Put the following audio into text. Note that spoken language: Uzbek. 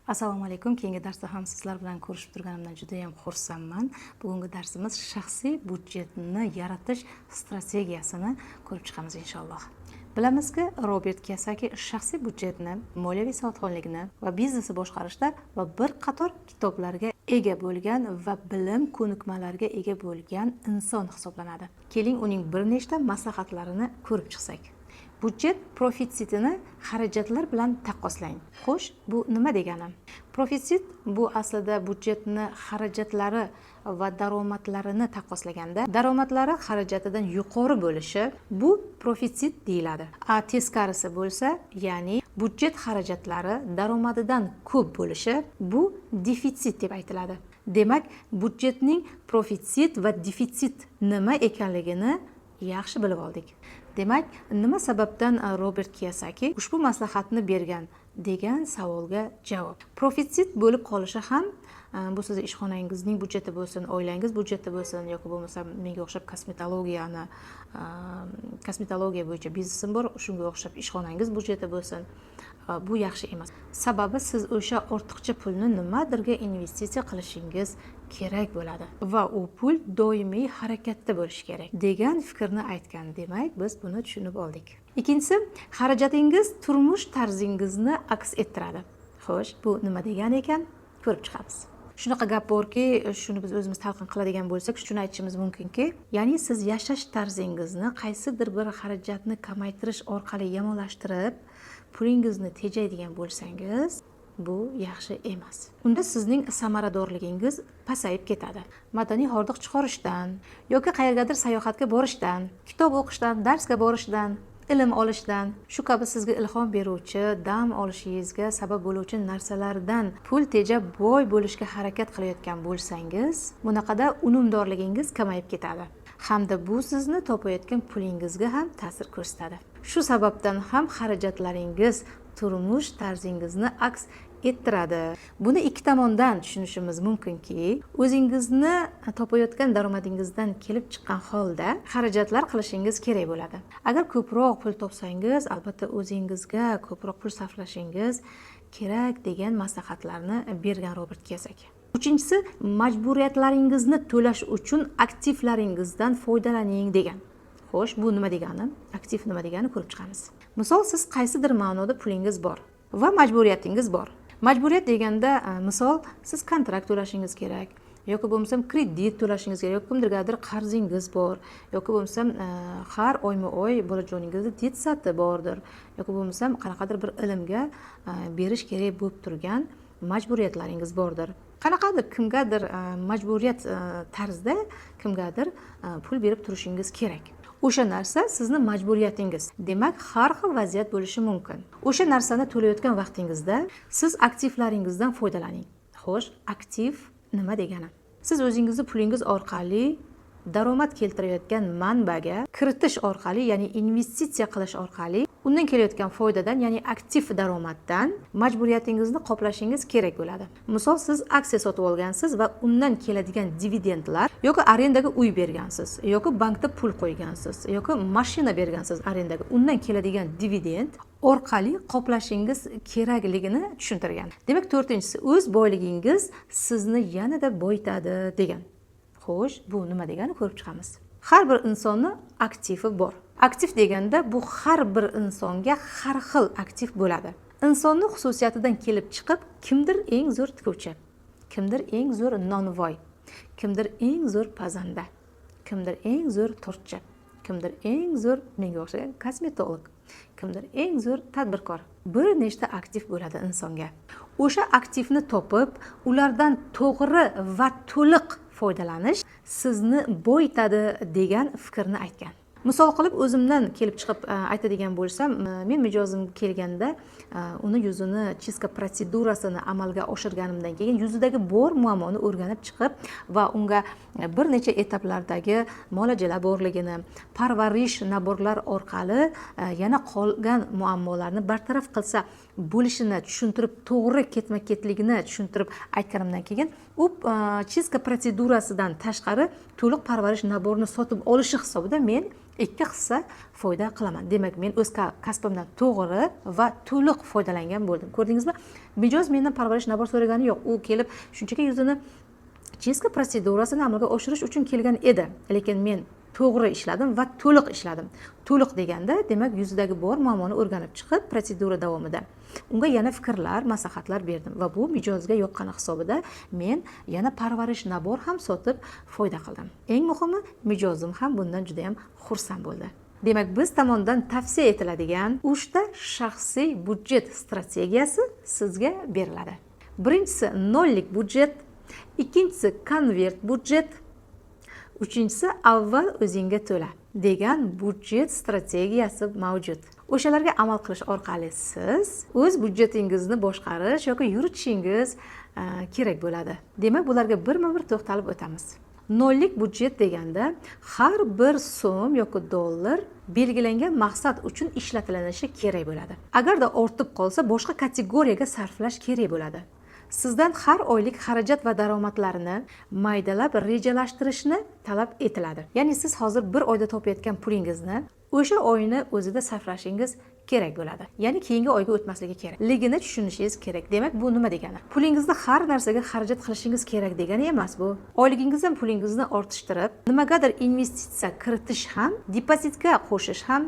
Assalomu alaykum. Keyingi darsda ham sizlar bilan ko'rishib turganimdan juda yam xursandman. Bugungi darsimiz shaxsiy budjetni yaratish strategiyasini ko'rib chiqamiz, inshaalloh. Bilamizki, Robert Kiyosaki shaxsiy budjetni, moliyaviy savodxonlikni va biznesni boshqarishda va bir qator kitoblarga ega bo'lgan va bilim ko'nikmalarga ega bo'lgan inson hisoblanadi. Keling, uning bir nechta maslahatlarini ko'rib chiqsak. Budjet profitsitini xarajatlar bilan taqqoslang. Xo'sh, bu nima degani? Profitsit bu aslida budjetni xarajatlari va daromadlarini taqqoslaganda daromadlari xarajatidan yuqori bo'lishi, bu profitsit deyiladi. A teskarisi bo'lsa, ya'ni budjet xarajatlari daromadidan ko'p bo'lishi, bu defitsit deb aytiladi. Demak, budjetning profitsit va defitsit nima ekanligini yaxshi bilib oldik. Demak, nima sababdan Robert Kiyosaki ushbu maslahatni bergan degan savolga javob: profitsit bo'lib qolishi ham bu sizni ishxonangizning budjeti bo'lsin, oilangiz budjeti bo'lsin yoki bo'lmasa menga o'xshab kosmetologiya bo'yicha biznesim bor, shunga o'xshab ishxonangiz budjeti bo'lsin, bu yaxshi emas. Sababi siz o'sha ortiqcha pulni nimadirga investitsiya qilishingiz kerak bo'ladi va u pul doimiy harakatda bo'lishi kerak degan fikrni aytgan. Demak, biz buni tushunib oldik. Ikkinchisi, xarajatingiz turmush tarzingizni aks ettiradi. Xo'sh, bu nima degani ekan, ko'rib chiqamiz. Shunaqa gap borki, shuni biz o'zimiz talqin qiladigan bo'lsak, shuni aytishimiz mumkinki, ya'ni siz yashash tarzingizni qaysidir bir xarajatni kamaytirish orqali yomonlashtirib, pulingizni tejaydigan bo'lsangiz, bu yaxshi emas. Unda sizning samaradorligingiz pasayib ketadi. Madaniy hordiq chiqarishdan yoki qayergadir sayohatga borishdan, kitob o'qishdan, darsga borishdan, ilm olishdan, shu kabi sizga ilhom beruvchi, dam olishingizga sabab bo'luvchi narsalardan pul tejab, boy bo'lishga harakat qilayotgan bo'lsangiz, bunaqada unumdorligingiz kamayib ketadi hamda bu sizni topayotgan pulingizga ham ta'sir ko'rsatadi. Shu sababdan ham xarajatlaringiz turmush tarzingizni aks ettiradi. Buni ikki tomondan tushunishimiz mumkinki, o'zingizni topayotgan daromadingizdan kelib chiqqan holda xarajatlar qilishingiz kerak bo'ladi. Agar ko'proq pul topsangiz, albatta o'zingizga ko'proq pul sarflashingiz kerak degan maslahatlarni bergan Robert Kiyosaki. Uchinchisi, majburiyatlaringizni to'lash uchun aktivlaringizdan foydalaning degan. Xo'sh, bu nima degani, aktiv nima degani, ko'rib chiqamiz. Misol, siz qaysidir ma'noda pulingiz bor va majburiyatingiz bor. Majburiyat deganda, misol, siz kontrakt to'lashingiz kerak yoki bo'lmasam kredit to'lashingiz kerak yoki kimdirgadir qarzingiz bor yoki bo'lmasam har oyma oy bolajoningizni детсад i bordir yoki bo'lmasam qanaqadir bir ilmga berish kerak bo'lib turgan majburiyatlaringiz bordir. Qanaqadir kimgadir majburiyat tarzda kimgadir pul berib turishingiz kerak. O'sha narsa sizni majburiyatingiz. Demak, har xil vaziyat bo'lishi mumkin. O'sha narsani to'layotgan vaqtingizda siz aktivlaringizdan foydalaning. Xo'sh, aktiv nima degani? Siz o'zingizni pulingiz orqali daromad keltirayotgan manbaga kiritish orqali, ya'ni investitsiya qilish orqali undan kelayotgan foydadan, ya'ni aktiv daromaddan majburiyatingizni qoplashingiz kerak bo'ladi. Misol, siz aksiya sotib olgansiz va undan keladigan dividendlar yoki arendaga uy bergansiz yoki bankda pul qo'ygansiz yoki mashina bergansiz arendaga, undan keladigan dividend orqali qoplashingiz kerakligini tushuntirgan. Demak, to'rtinchisi, o'z boyligingiz sizni yanada boyitadi degan. Xo'sh, bu nima degani, ko'rib chiqamiz. Har bir insonni aktivi bor. Aktiv deganda bu har bir insonga har xil aktiv bo'ladi. Insonni xususiyatidan kelib chiqib, kimdir eng zo'r tikuvchi, kimdir eng zo'r nonvoy, kimdir eng zo'r pazanda, kimdir eng zo'r tortchi, kimdir eng zo'r, menga o'xshagan, kosmetolog, kimdir eng zo'r tadbirkor. Bir nechta aktiv bo'ladi insonga. O'sha aktivni topib, ulardan to'g'ri va to'liq foydalanish sizni boyitadi degan fikrni aytgan. Misol qilib, o'zimdan kelib chiqib aytadigan bo'lsam, men mijozim kelganda uni yuzini чистка protsedurasini amalga oshirganimdan keyin yuzidagi bor muammoni o'rganib chiqib va unga bir necha etaplardagi muolajalar borligini, parvarish набор lar orqali yana qolgan muammolarni bartaraf qilsa bo'lishini tushuntirib, to'g'ri ketma ketligini tushuntirib aytganimdan keyin u чистка protsedurasidan tashqari to'liq parvarish набор ini sotib olishi hisobida men Ikki hissa foyda qilaman. Demak, men o'z kasbimdan to'g'ri va to'liq foydalangan bo'ldim. Ko'rdingizmi, mijoz mendan parvarish набор so'ragani yo'q, u kelib shunchaki yuzini чистка protsedurasini amalga oshirish uchun kelgan edi. Lekin men to'g'ri ishladim va to'liq ishladim. To'liq deganda, demak, yuzidagi bor muammoni o'rganib chiqib, protsedura davomida unga yana fikrlar, maslahatlar berdim va bu mijozga yoqqani hisobida men yana parvarish набор ham sotib foyda qildim. Eng muhimi, mijozim ham bundan juda yam xursand bo'ldi. Demak, biz tomonidan tavsiya etiladigan uchta shaxsiy budjet strategiyasi sizga beriladi. Birinchisi nollik budjet, ikkinchisi konvert budjet, uchinchisi avval o'zingga to'la degan budjet strategiyasi mavjud. O'shalarga amal qilish orqali siz o'z budjetingizni boshqarish yoki yuritishingiz kerak bo'ladi. Demak, bularga birma bir to'xtalib o'tamiz. Nollik budjet deganda har bir so'm yoki dollar belgilangan maqsad uchun ishlatilinishi kerak bo'ladi. Agarda ortib qolsa, boshqa kategoriyaga sarflash kerak bo'ladi. Sizdan har oylik xarajat va daromadlarni maydalab rejalashtirishni talab etiladi. Ya'ni siz hozir bir oyda topayotgan pulingizni o'sha oyni o'zida sarflashingiz kerak bo'ladi, ya'ni keyingi oyga o'tmasligi kerakligini tushunishingiz kerak. Demak, bu nima degani? Pulingizni har narsaga xarajat qilishingiz kerak degani emas bu. Oyligingizdan pulingizni ortishtirib, nimagadir investitsiya kiritish ham, depozitga qo'shish ham.